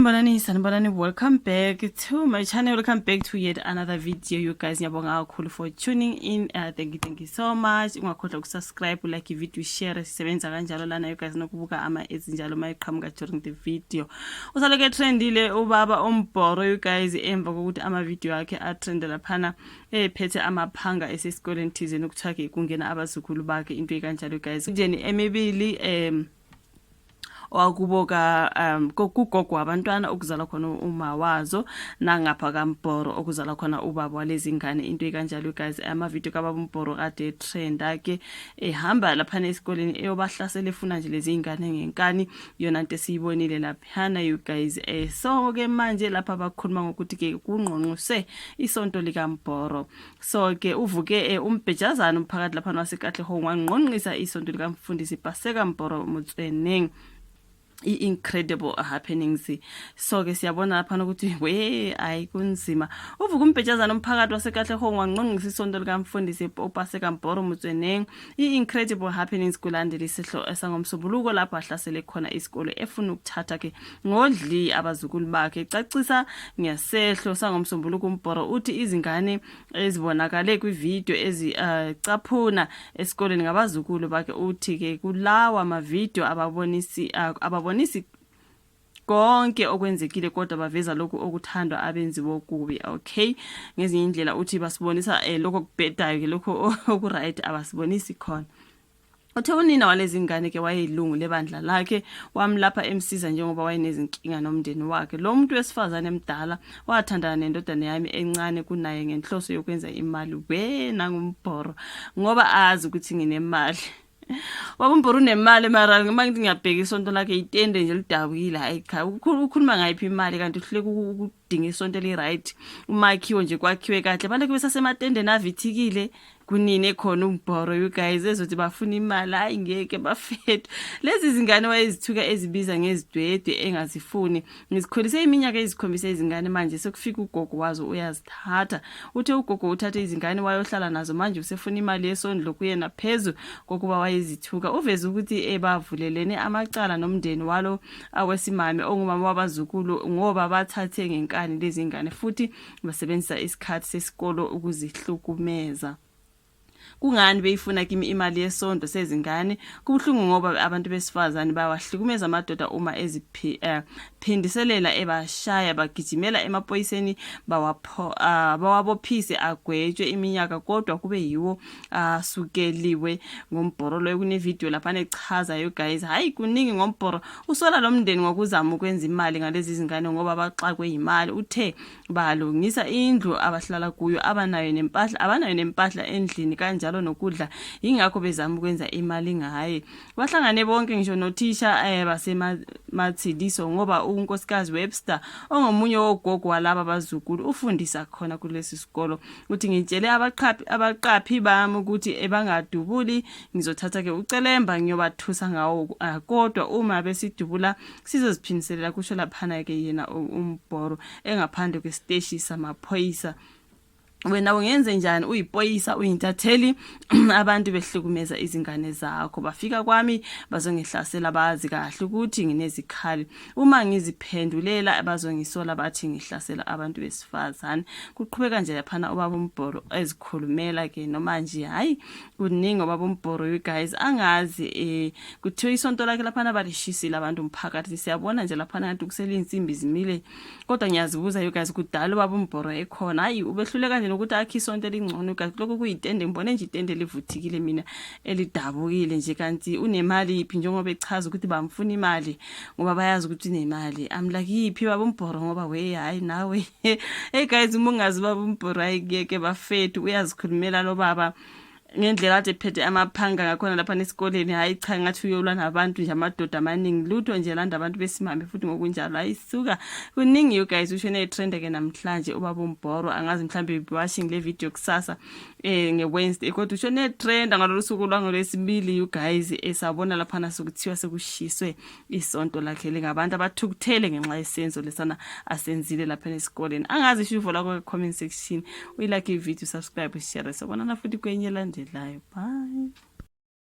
Sanibonani, sanibonani. Welcome back to my channel. Welcome back to yet another video, you guys. Ngiyabonga kakhulu for tuning in. Thank you, thank you so much. Ungakhohlwa ukusubscribe, like video, share. Sisebenza kanjalo lana, you guys, nokubuka ama-ads njalo mayiqhamuka during the video. Usaloke trendile ubaba uMboro, you guys, emva kokuthi ama-video akhe atrende laphana ephethe amaphanga esesikoleni thizeni, okuthiwa-ke kungena abazukulu bakhe, into ekanjalo, you guys. Imindeni emibili owakubo ka kugogo wabantwana okuzalwa khona uma wazo, nangapha kaMboro okuzalwa khona ubaba walezi ngane, into ekanjalo, guys. Ama-video kababa uMboro kade trenda ke, ehamba laphana esikoleni eyobahlasela, efuna nje lezi ngane ngenkani, yona nto esiyibonile laphana, you guys. So ke manje lapha bakhuluma ngokuthi ke kungqongqose isonto likaMboro. So ke uvuke umbhejazana umphakathi laphana waseKatlehong wangqongqisa isonto likamfundisi Paseka Mboro Motsoeneng, i-incredible happenings. So ke siyabona laphana ukuthi we, hayi, kunzima. Uvuka umbhejazana umphakathi waseKatlehong wangqongqisa isonto likamfundisi uPaseka Mboro Motsoeneng, i-incredible happenings, kulandela isehlo esangomsombuluko lapho ahlasele khona isikole efuna ukuthatha ke ngodli abazukulu bakhe. Ecacisa ngesehlo sangomsombuluko, uMboro uthi izingane ezibonakale kwividiyo ezicaphuna esikoleni ngabazukulu bakhe. Uthi ke kulawa mavidiyo ababonisi konke okwenzekile, kodwa baveza lokhu okuthandwa abenzi bokubi. Okay, ngezinye indlela uthi basibonisa lokho okubhedayo ke, lokho okuright abasibonisi khona. Uthe unina walezi ngane ke wayeyilungu lebandla lakhe, wamlapha emsiza njengoba wayenezinkinga nomndeni wakhe. Lo muntu wesifazane emdala wathandana nendodana yami encane kunaye ngenhloso yokwenza imali. We, nanguMbhoro, ngoba azi ukuthi nginemali. Baba uMbhoro unemali, mara uma ngithi ngiyabheka isonto lakhe, itende nje lidabukile. Hayi cha, ukhuluma ngayiphi imali kanti uhluleka ukudinga isonto eli-right, umakhiwo nje kwakhiwe kahle, balokhu besasematendeni avithikile kunini ekhona uMbhoro, you guys, ezothi bafuna imali. Hayi, ngeke bafethu. Lezi zingane wayezithuka, ezibiza ngezidwedwe, engazifuni. Ngizikhulise iminyaka eyisikhombisa izingane, manje sekufika ugogo wazo uyazithatha. Uthe ugogo uthathe izingane wayohlala nazo, manje usefuna imali yesondlo kuyena phezu kokuba wayezithuka. Uveze ukuthi ebavulelene amacala nomndeni walo awesimame ongumama wabazukulu ngoba bathathe ngenkani lezi ngane futhi basebenzisa isikhathi sesikolo ukuzihlukumeza. Kungani beyifuna kimi imali yesondlo sezingane? Kubuhlungu ngoba abantu besifazane bayawahlukumeza amadoda uma eziphindiselela ebashaya, bagijimela emaphoyiseni, bawabophise, agwetshwe iminyaka, kodwa kube yiwo asukeliwe ngoMbhoro loyo. Kunevidiyo laphana echazayo, guys. Hayi, kuningi ngoMbhoro. Usola lo mndeni ngokuzama ukwenza imali ngalezi zingane ngoba baxakwe yimali. Uthe balungisa indlu abahlala kuyo, abanayo nempahla, abanayo nempahla endlini, kanjalo nokudla, yingakho bezama ukwenza imali ngaye. Bahlangane bonke ngisho nothisha basemathiliso ngoba unkosikazi Webster ongomunye wogogo walaba bazukulu ufundisa khona kulesi sikolo. Uthi ngitshele abaqaphi bami ukuthi ebangadubuli, ngizothatha ke ucelemba ngiyobathusa ngawo, kodwa uma besidubula sizoziphindiselela, kusho laphana ke yena uMbhoro engaphandle kwesiteshi samaphoyisa. Wena ungenze njani uyipoyisa, uyintatheli, abantu behlukumeza izingane zakho? Bafika kwami bazongihlasela, bazi kahle ukuthi nginezikhali. Uma ngiziphendulela bazongisola bathi ngihlasela abantu besifazane. Kuqhubeka nje laphana ubaba uMbhoro ezikhulumela ke noma nje. Hayi, kuningi ubaba uMbhoro, you guys. Angazi, kuthiwa isonto lakhe laphana balishisile abantu umphakathi. Siyabona nje laphana ngathi kusele insimbi zimile, kodwa ngiyazibuza, you guys, kudala ubaba uMbhoro ekhona, hayi, ubehluleka nje nokuthi akhe isonto elingcono, you guys? Lokho kuyitende, ngibone nje itende elivuthikile mina, elidabukile nje. Kanti unemali yiphi, njengoba echaza ukuthi bamfuna imali ngoba bayazi ukuthi unemali? I'm like, yiphi, baba uMbhoro? Ngoba we, hayi nawe. Hey guys, uma ungazi baba uMbhoro, hayi kuyeke bafethu, uyazikhulumela lo baba ngendlela kade ephethe amaphanga ngakhona lapha esikoleni. Hayi cha, ngathi uyolwa nabantu nje, amadoda amaningi, lutho nje, landa abantu besimame futhi ngokunjalo. Hayi suka, kuningi, you guys. Usho ne-trend ke namhlanje ubaba uMbhoro. Angazi, mhlambe watching le video kusasa nge-Wednesday, kodwa usho ne-trend ngalolu suku lwangolwesibili, you guys, esabona laphana sokuthiwa sekushiswe isonto lakhe lingabantu abathukuthele ngenxa yesenzo lesana asenzile lapha esikoleni. Angazi, isho uvo lakho comment section, uyilike ivideo, subscribe, share. Sobonana futhi kwenye elandelayo. Bye.